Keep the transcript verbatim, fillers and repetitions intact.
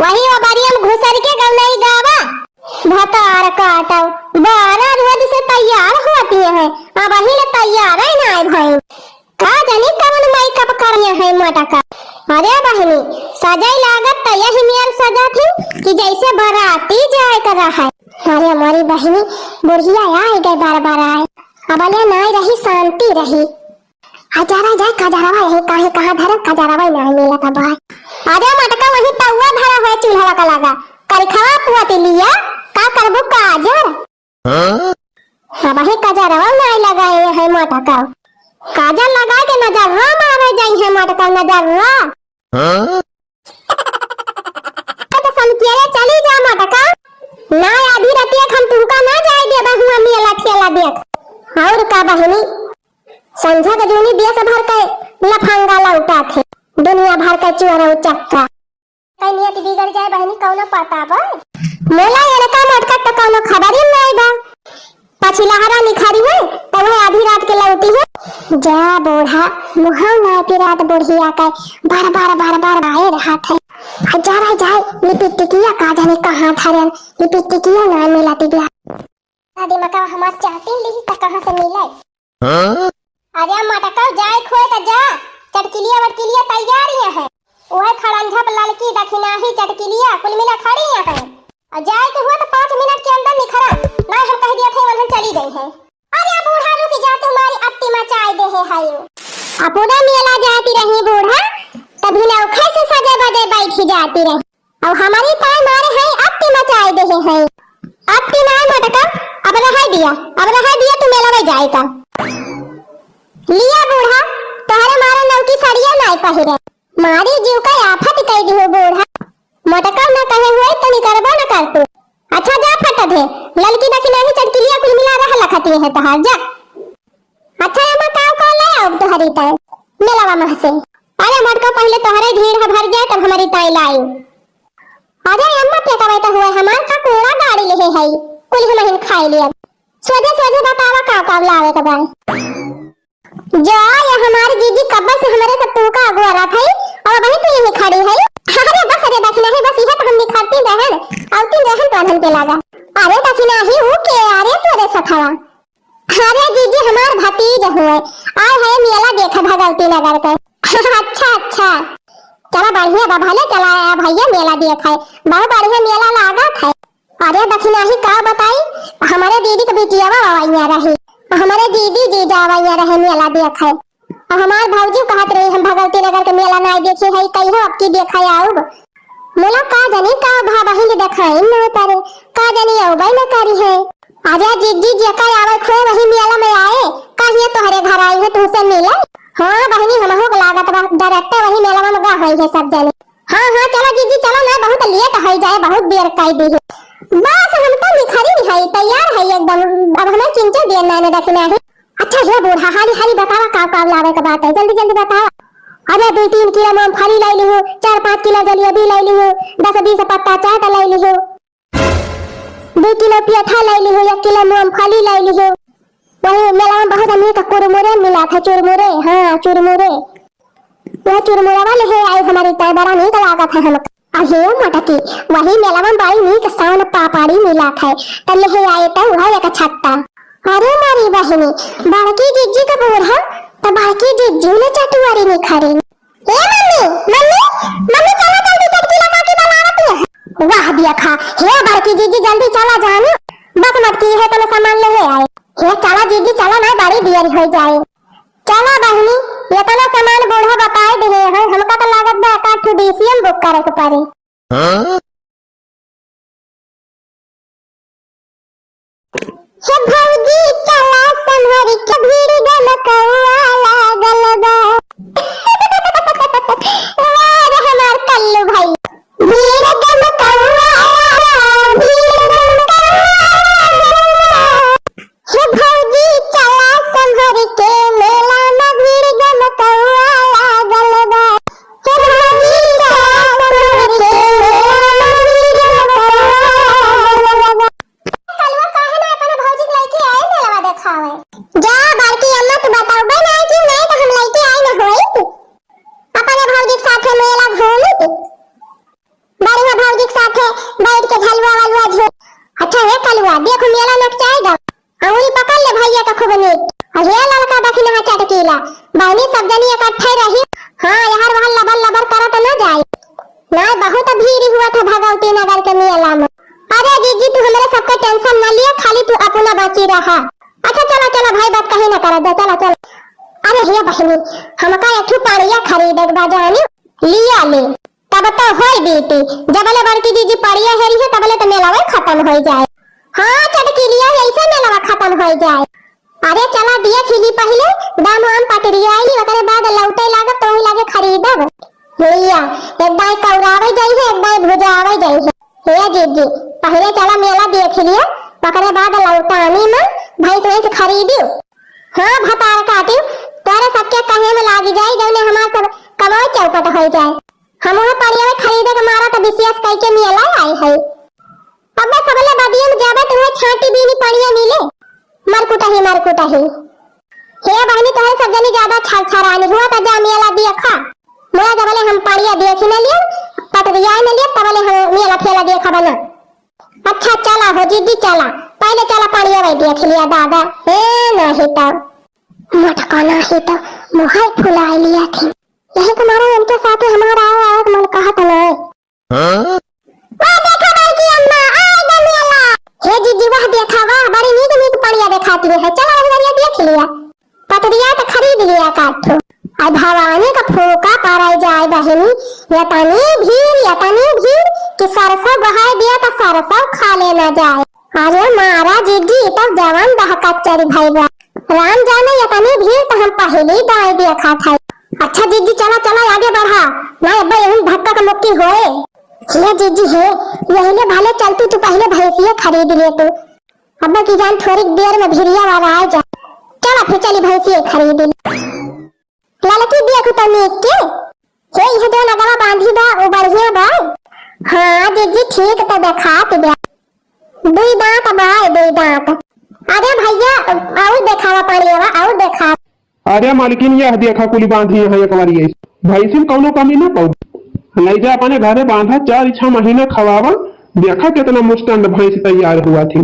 वही वो बरिया में घुसर के गौनई गावा। भतार काटव, बारह रोज से तैयार होती है, अबहिन तैयार ही नाय भई। का जानी कवन makeup करिया है मोटका। अरे बहिनी, सजई लागत त यही नियर सजत ही कि जैसे बराती जाए के रहे। अरे हमारी बहिनी, बुढ़िया आई गए, बार बार आए, अबले नाय रही, शांति रही। आ जा रहा जाए, कजरवा यही काहे कहाँ धरम, कजरवा ही नाय मिलत अब। अरे मोटका, वही तउआ धरा है चूल्हा का लगा, करिखवा पुआ लिया, का करबू काजर? हाँ? अबही कजरवा नाय लगाए है मोटका। काजर लगाए के नजरवा मारे जाई है मोटका, नजरवा। हाँ? तो समझिए रे, चली जा मोटका। ना आधी रतिया हम तुमका ना जाए देबा हुआ मेला ठेला देख। और का बहिनी, संझा के जूनी देश भर के लफंगा लौटा थे, दुनिया भर के चोर उचक्का। कहीं नियत बिगड़ जाए बहिनी, कौनो पता बा? मोला एनका मोटका त कौनो खबर ही नहीं बा। पछिलहरा निखरी है, त वह आधी रात के लौटी है। जा बूढ़ा, मुहाव ना पिरात बुढ़िया के, बार बार बार बार आए रहत है। आ जा रहा जाए, लिपिटिकिया का जाने कहाँ धरन, लिपिटिकिया ना मिलती बिया। दिमकवा हमार चाटिन लिही त कहाँ से मिले? हाँ? अरे मटका जाए खोए त जा, चटकिलिया वटकिलिया तैयार ही है। ओए खड़ंझप ललकी दखिनाही चटकिलिया कुल मिला खड़ी ही है। और जाए के हुआ त पाँच मिनट के अंदर निखरा, ना हम कह दिया थे वहन चली गई है। अरे बूढ़ा रुक जा, तुम्हारी अत्ती मचाए दे है हायो। अपना मेला जाती रही बूढ़ा, तभी नौखे से सजे बजे बैठी जाती रही। अब हमारी ताई मारे है, अत्ती मचाए दे है। अत्ती नाय मटका, अब रह दिया, अब रह दिया, तू मेला में जाए का। लिया बूढ़ा, तोहरे मारे नौकी सड़िया नाय पहिरे। मारी जीव का आफत कह दी हो बूढ़ा। मटका न कहे हुए तो निकरबो न कर तू। अच्छा जा फट दे, ललकी दखिनाही चटकिलिया कुल मिला रहा लखती है तहार, जा। अच्छा अम्मा, काव काव ले आउब तोहरी ताई मेलवा मह से? अरे मटका, पहिले तोहरे ढीढ़ भर जाए, तब हमरी ताई लाई। अरे अम्मा, पेटवा त हुए हमार का कूड़ा गाड़ी लेहे हई, कुल हमहिन खाई लिया। सोझे सोझे बतावा, काव काव लावे के बा? जा, ये हमारी जीजी कब्बे से हमरे सब तू का अगुआ रहा थई, और वही तू यहीं खड़ी है। अरे बस रे, दखिनाही बस, यह तो हम निखरती रहन, औती रहन तो अधन के लागा। अरे दखिनाही ऊ के, अरे तोरे सथवा। अरे जीजी, हमार भतीज हुए, आए है मेला देखे भगवती नगर के। अच्छा, अच्छा, चला बढ़िया बा, भले चला आया भैया मेला देखे, बहुत बढ़िया मेला लागत है। अरे दखिनाही का बताई, हमारे दीदी के बिटियावा ववैया रही, हमारे दीदी जीजा ववैया रहे मेला देखे। अब हमार भौजी कहत रही, हम भगवती नगर के मेला नाय देखे है, कहियो अब की देखे आउब। मोला का जानी का भा बहिन देखाइन ना करे, का जानी अउबे न करी है। अरे जिज्जी, जेकर आवत है वही मेला में आए, काहे तोहरे घर आई है तुमसे मिले? हाँ बहिनी, हमहू के लागत बा, direct वही मेला में गा होई है सब जने। हाँ, हाँ, चला जिज्जी, चला ना, बहुत late होई जाए, बहुत देर कर दी है। बस हम तो निखरी है, तैयार है एकदम, अब हमें किंचो देर ना, ना दखिनाही। अच्छा हे बूढ़ा, हाली हाली बतावा का का लावे के बात है, जल्दी जल्दी बतावा। अरे दो तीन किलो मूंगफली लाई लिहू, चार पाँच किलो जलेबी लाई लिहू, दस बीस पत्ता चाट लाई लिहू, दो किलो पेठा लाई लिहू, एक किलो मूंगफली लाई लिहू। वही मेला में बहुत अमीर का कुरमुरे मिला था, चुरमुरे, हाँ चुरमुरे। वह चुरमुरवा लेहे आई हमारी ताई, बड़ा नीक लागत है हमका। अहे मटकी, वही मेलवा में बड़ी नीक सान पापड़ी मिलत है, त लेहे आए त उहे एक छत्ता। अरे मारी बहिनी, बड़की जिज्जी का बूढ़ा, त बड़की जिज्जी ने चटुआरी निखरी। ए मम्मी, मम्मी, मम्मी चला जल्दी, चटकीला काकी बुलावत है। वाह देखा, हे बड़की जिज्जी जल्दी चला जानी, बस मटकी है तने सामान लेहे आए। हे चला जिज्जी चला ना, बड़ी देर हो जाए। चला बहिनी, एतना सामान बूढ़ा बताए दिहे हैं, हमका तो लागत बा एकाध ठो DCM book करे के पड़ी। हाँ? हे भौजी चला संभरी के भीड़ गमकौआ लागल बा। वाह रे हमार कल्लू भाई। भीड़ गमकौआ, भीड़ गमकौआ। हे भौजी चला संभर के मेला में भीड़ गमकौआ लागल बा। हे भौजी चला संभर के मेला में भीड़ गमकौआ लागल बा। कलुआ काहे ना अपने भौजी के लइके आए मेलवा देखावे? जा बड़की अम्मा, तू बताउबे बैठ के झलुआ वलुआ झूल। अच्छा हे कलुआ, देख मेला नकचाए गा। अंगुरी पकड़ ले भैया का खूब नीक। अरे ललका दखिनहा चटकीला, बहिनी सब जनी इकट्ठे रही। हाँ, यार वहाँ लबर लबर करत न जाए। ना, बहुत भीड़ हुआ था भगवती नगर के मेला में। अरे जीजी, तू हमरे सबके tension न लिया, खाली तू अपना बाची रहा। अच्छा चला चला भाई, बात कहीं ना करा जा, चला चला। अरे हे बहिनी, हमका एक ठो पड़िया खरीदे के बा जानी, लिया ले। तब तो होई बीती, जबले बड़की जीजी पड़िया हेरी है, तबले तो मेलावे खत्म होई जाए। हाँ, चटकीलिया, ऐसे मेलावा खत्म होई जाए। अरे चला देख ली पहिले, दाम वाम पटरियाई, ओकरे बाद लौटे लागब तो वही लागे खरीदब। लिया, एक दाई कौरावे जाई है, एक दाई भुजावे जाई है। हे जीजी, पहिले चला मेला देख लिया, ओकरे बाद लौटानी में भैंस वैंस खरीदी। हाँ, भतार काटी, तोरे सबके कहे में लागी जाई, जौने हमार सब कमाई चौपट होई जाए। हमहू पड़िया खरीदे के मारा त विशेष कई के मेला आए है। अबे सबले बदियम जाबे त उहे छाटी बीनी पड़िया मिले। मरकुटही, मरकुटही। हे बहिनी, तोहरे सब जनी ज्यादा छरछरानी हुआ त जा मेला देखा। मोया जबले हम पड़िया देखी न लियन, पटरिया न लियन, तबले हम मेला फेला देखा बना। अच्छा चला हो जीजी चला, पहिले चला पड़िया वही देख लिया दादा। ए नहीं तो। मटका नहीं तो, मुँह फुलाए लिया थी। यही तुम्हारे उनके साथ हमारा आए, आए मन कहत नहीं। हाँ? वाह, देखा बड़की अम्मा, आ गए मेला। हे जीजी, वाह, देखा, वाह, बड़ी नीक, नीक पड़िया देखाती है। चला, वही बढ़िया देख लिया। पटरिया तो खरीद लिया काठो। आ भवानी का फूका पड़ाई जाए बहिनी, यतनी भीड़, यतनी भीड़ कि सरसों गहाए दिया तो सरसों खा लेना जाए। अरे मारा जीजी, तब जवान दहकत चली भई बा। राम जाने यतनी भीड़ तो हम पहली दाई देखा था। अच्छा जीजी, चला, चला, आगे बढ़ा। ना अब्बा, यही धक्का का मुक्की होए। हे जीजी, हे, यही ले भले चलती, तू पहले भैंसिया खरीद ले तू। अब्बा की जान थोड़ी देर में भिरिया वाला आ जा। चला फिर चली भैंसिया खरीद ले। ललकी देख तो नीक के। हे, ये जो नगवा बांधी बा, वो बढ़िया बा। हाँ जीजी, ठीक तो देखात बा। दुई दांत बा, दुई दांत। अरे भैया, और देखावा पड़िया, और देखा। अरे मालकिन, यह देखा कुली बांधी है एक बार ये। भैंसिन कौनो कमी ना पाऊ। ले जा अपने घरे बांधा, चार छह महीना खवावा। देखा कितना मुस्टंड भैंस तैयार हुआ थी।